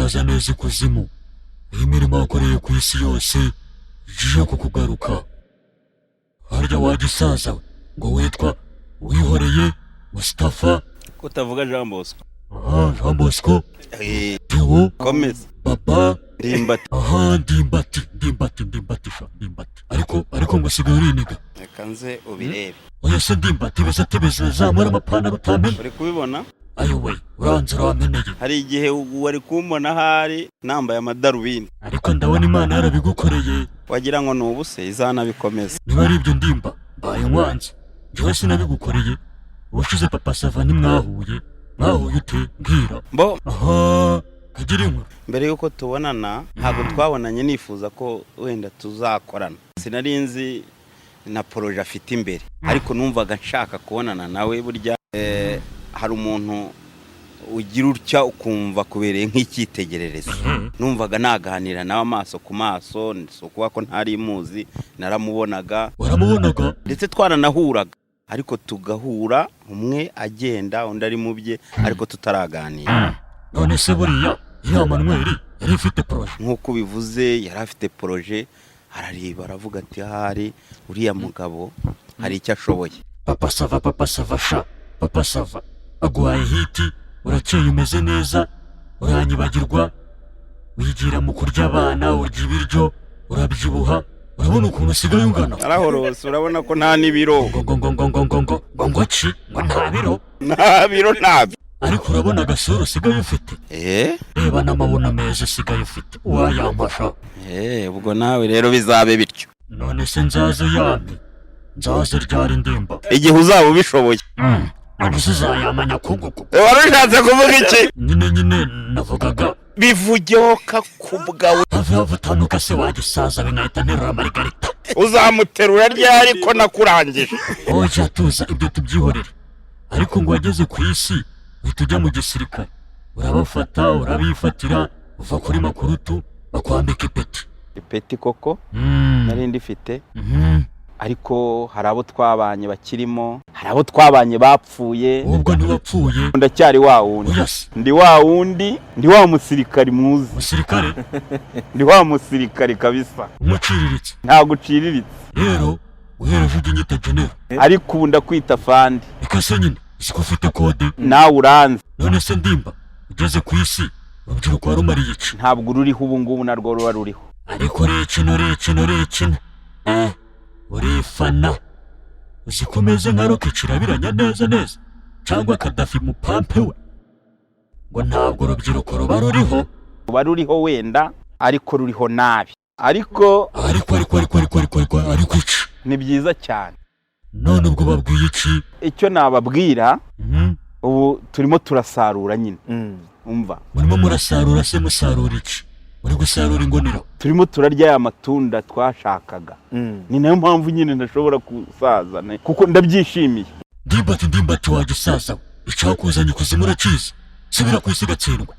Urakaza neza ikuzimu. Iyi mirimo wakoreye ku isi yose igiye kukugaruka. Harya wagisaza we ngo witwa Wihoreye Mustafa? Kutavuga Jean Bosco. Aha, Jean Bosco. Theo. Komeza. Baba. Ndimbati. Aha, Ndimbati, Ndimbati, Ndimbati sha, Ndimbati. Ariko ngo usigaye uriniga. Reka nze ubirebe. Oya se Ndimbati, beza tebeza, zamura amapantaro utamena. Uri kubibona? Ayowe, uranze urameneye. Hari igihe wari kumbona ahari nambaye amadarubindi. Ariko ndabona Imana yarabigukoreye. Wagira ngo ni ubuse izanabikomeza. Niba ari ibyo Ndimba, mbaye nkwanze. Njyewe sinabigukoreye. Ubushize Papa Sava ntimwahuye? Mwahuye ute? Mbwira. Mbo. Aha, kagira inkuru. Mbere y'uko tubonana, ntabwo twabonanye nifuza ko wenda tuzakorana. Sinari nzi na projet afite imbere, ariko numvaga nshaka kubonana nawe. Burya hari umuntu ugira utya ukumva kubereye nk'icyitegererezo. Numvaga naganira nawe amaso ku maso. Si ukuvuga ko ntari muzi, naramubonaga. Waramubonaga? Ndetse twaranahuraga, ariko tugahura umwe agenda undi ari mu bye, ariko tutaraganira. None se buriya iriya Manuel yari ifite projet? Nk'uko ubivuze, yari afite projet. Arareba aravuga ati: "Ahari uriya mugabo hari icyo ashoboye." Papa Sava, Papa Sava sha, Papa Sava aguhaye hit, urakeye, umeze neza, uranyibagirwa, wigira mu kurya abana, urya ibiryo urabyibuha. Urabona ukuntu usigaye ungana. Arahorose, urabona ko nta n'ibiro. Ngo ngo ngo ngo ngo ngo ngo ngo ngo ki? Ngo nta biro? Nta biro ntabyo. Ariko urabona agasura usigaye ufite. Reba n'amabuno meza usigaye ufite, wayampasha. Ubwo nawe rero bizabe bityo. None se nzaze yampe? Nzaze ryari, Ndimba? Igihe uzaba ubishoboye. None se uzayamanya kunguku? Wari ushatse kuvuga iki? Nyine navugaga. Bivugeho kakubwawe. Have have, utanuka se wagisaza, nkahita nterura marigarita. Uzamuterura ryari ko nakurangije? Oya tuza, ibyo tubyihorere. Ariko ngo wageze ku isi uhita ujya mu gisirikare, urabafata, urabifatira, uva kuri makurutu bakwambika ipeti. Ipeti koko nari ndifite. Ariko hari abo twabanye bakirimo, hari abo twabanye bapfuye. Ubwo ntiwapfuye? Ndacyari wa wundi. Oya se. Ndi wa wundi, ndi wa musirikari muzi. Musirikare? Ndi wa musirikari kabisa. Umuciriritse? Ntabwo uciriritse. Rero guhera ejo ujya unyita genero. Ariko ubu ndakwita fandi. Reka se nyine, uzi ko ufite kode? Nawe uranze. None se Ndimba, ugeze ku isi urubyiruko warumariye iki? Ntabwo ruriho ubu ngubu, narwo ruba ruriho. Ariko urekina, urekina, urekina, urifana. Uzi ko umeze nka Rocky kirabiranya neza neza, cyangwa Kadafi mupampe we? Ngo ntabwo urubyiruko ruba ruriho? Ruba ruriho wenda, ariko ruriho nabi, ariko Ariko ariko ariko ariko ariko ariko ariko iki? Ni byiza cyane. None ubwo babwiye iki? Icyo nababwira, ubu turimo turasarura nyine, umva. Murimo murasarura se? Musarura iki? Muri gusarura ingonero? Turimo turarya ya matunda twashakaga. Ni nayo mpamvu nyine ntashobora gusaza kuko ndabyishimiye. Ndimbati, Ndimbati, wajya usaza we, icyakuzanye ikuzimu urakizi. Subira ku isi gatsindwa.